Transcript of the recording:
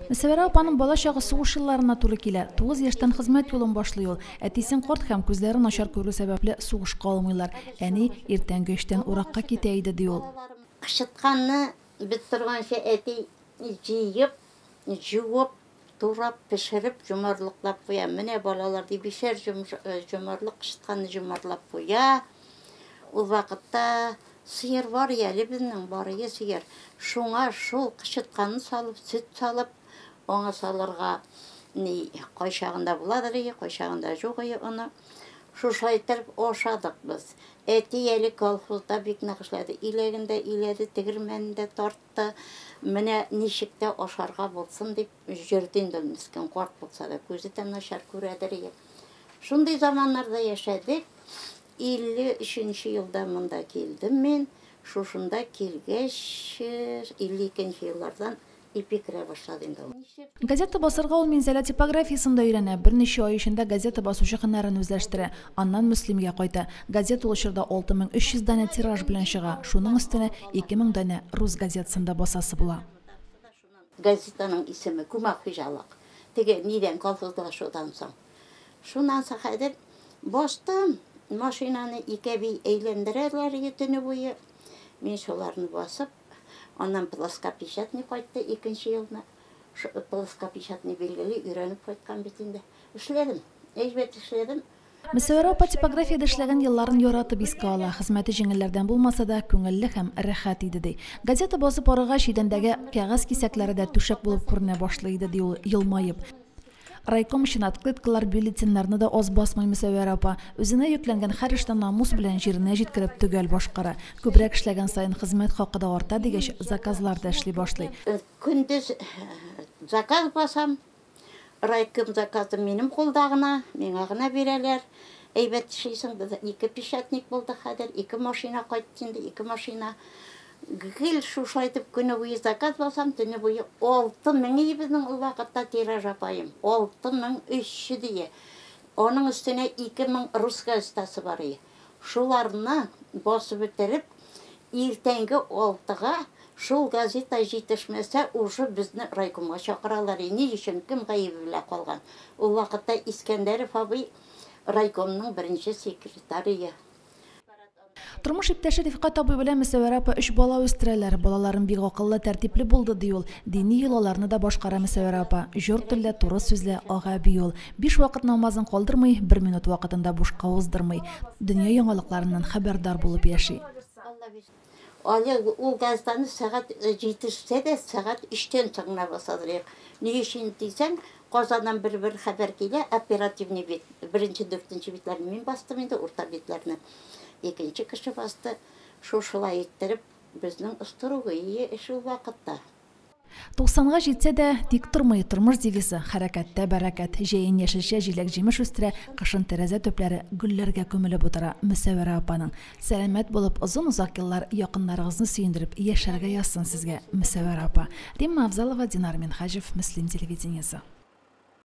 Мөсәвәрә апаның бала чагы сугыш елларына туры килә. 9 яшьтән хезмәт юлын башлый ул. Әтисен карт һәм күзләре начар күрү сәбәпле сугышка алмыйлар. Әни иртәнге өчтән уракка китә иде, ди ул. Кычытканны без торганчы әти җыеп, җуып, турап, пешереп, җомарлыклап куя. Менә балалар ди, бишәр җомарлык кычытканны җомарлап куя. Ул вакытта сыер бар әле безнең, бар ие сыер. Шуңа шул кычытканны салып, сөт салып, аңа салырга ни кайчагында буладыр ие, кайчагында юк ие оны. Шушылай иттереп ашадык без. Әти әле колхозда бик нык эшләде. Иләген дә иләде, тегермәнен дә тартты. Менә ничек тә ашарга булсын дип йөрде инде ул мескен, карт булса да, күзе дә начар күрәдер ие. Шундый заманнарда яшәдек. 53 елда монда килдем мин. Шушында килгәч, 52 еллардан ипи керә башлады инде ул. Газета басарга ул Минзәлә типографиясендә өйрәнә, берничә ай эчендә газета басучы һөнәрен үзләштерә. Аннан Мөслимгә кайта. Газета ул чорда 6300 данә тираж белән чыга, шуның өстенә 2000 данә рус газетасын да басасы була. Газетаның исеме Күмәк хуҗалык. Теге нидән колхозлашудан соң. Шуннан соң хәзер бастым. Машинаны ике әби әйләндерәләр иде төне буе. Мин шуларны басып, аннан плоскопечатный кайтты икенче елны. Плоскопечатный билгеле өйрәнеп кайткан бит инде. Эшләдем, әйбәт эшләдем. Мөсәвәрә апа типографиядә эшләгән елларын яратып искә ала. Хезмәте җиңелләрдән булмаса да, күңелле һәм рәхәт иде, ди. Газета басып арыгач, идәндәге кәгазь кисәкләре дә түшәк булып күренә башлый иде, ди ул, елмаеп. Райком өчен открыткалар, бюллетеньнәрне дә аз басмый Мөсәвәрә апа. Үзенә йөкләнгән һәр эшне намус белән җиренә җиткереп төгәл башкара. Күбрәк эшләгән саен хезмәт хакы да арта дигәч, заказлар да эшли башлый. Көндез заказ басам, райком заказы минем кулда гына, миңа гына бирәләр. Әйбәт эшлисең, без ике печатник булды хәзер, ике машина кайтты инде, ике машина. Гел шушылай итеп көне буе заказ басам, төне буе 6000 ие безнең ул вакытта тираж апаем, 6300 ие. Аның өстенә 2000 рус газетасы бар ие. Шуларны басып бетереп, иртәнге 6-га шул газета җитешмәсә, уже безне райкомга чакыралар. Ни өчен, кем гаебе белән калган? Ул вакытта Искәндәров абый райкомның беренче секретаре. Тормыш иптәше Рифкать абый белән Мөсәвәрә апа өч бала үстерәләр. Балаларым бик акыллы, тәртипле булды, ди ул. Дини йолаларны да башкара Мөсәвәрә апа. Җор телле, туры сүзле ага әби ул. Биш вакыт намазын калдырмый, бер минут вакытын да бушка уздырмый. Дөнья яңалыкларыннан хәбәрдар булып яши. Әле ул газетаны сәгать җитешсә дә, сәгать 3-тән соң гына басадыр. Ни өчен дисәң, Казаннан бер-бер хәбәр килә, оперативный бит, беренче, дүртенче битләрне мин бастым инде, урта битләрне икенче кеше басты. Шушылай иттереп, безнең строгий эш ул вакытта. 90-га җитсә дә, тик тормый, тормыш девизы хәрәкәттә бәрәкәт. Җәен яшелчә, җиләк-җимеш үстерә, кышын тәрәзә төпләре гөлләргә күмелеп утыра Мөсәвәрә апаның. Сәламәт булып, озын-озак еллар якыннарыгызны сөендереп яшәргә язсын сезгә, Мөсәвәрә апа. Римма Авзалова, Динар Минһаҗев, Мөслим телевидениесе.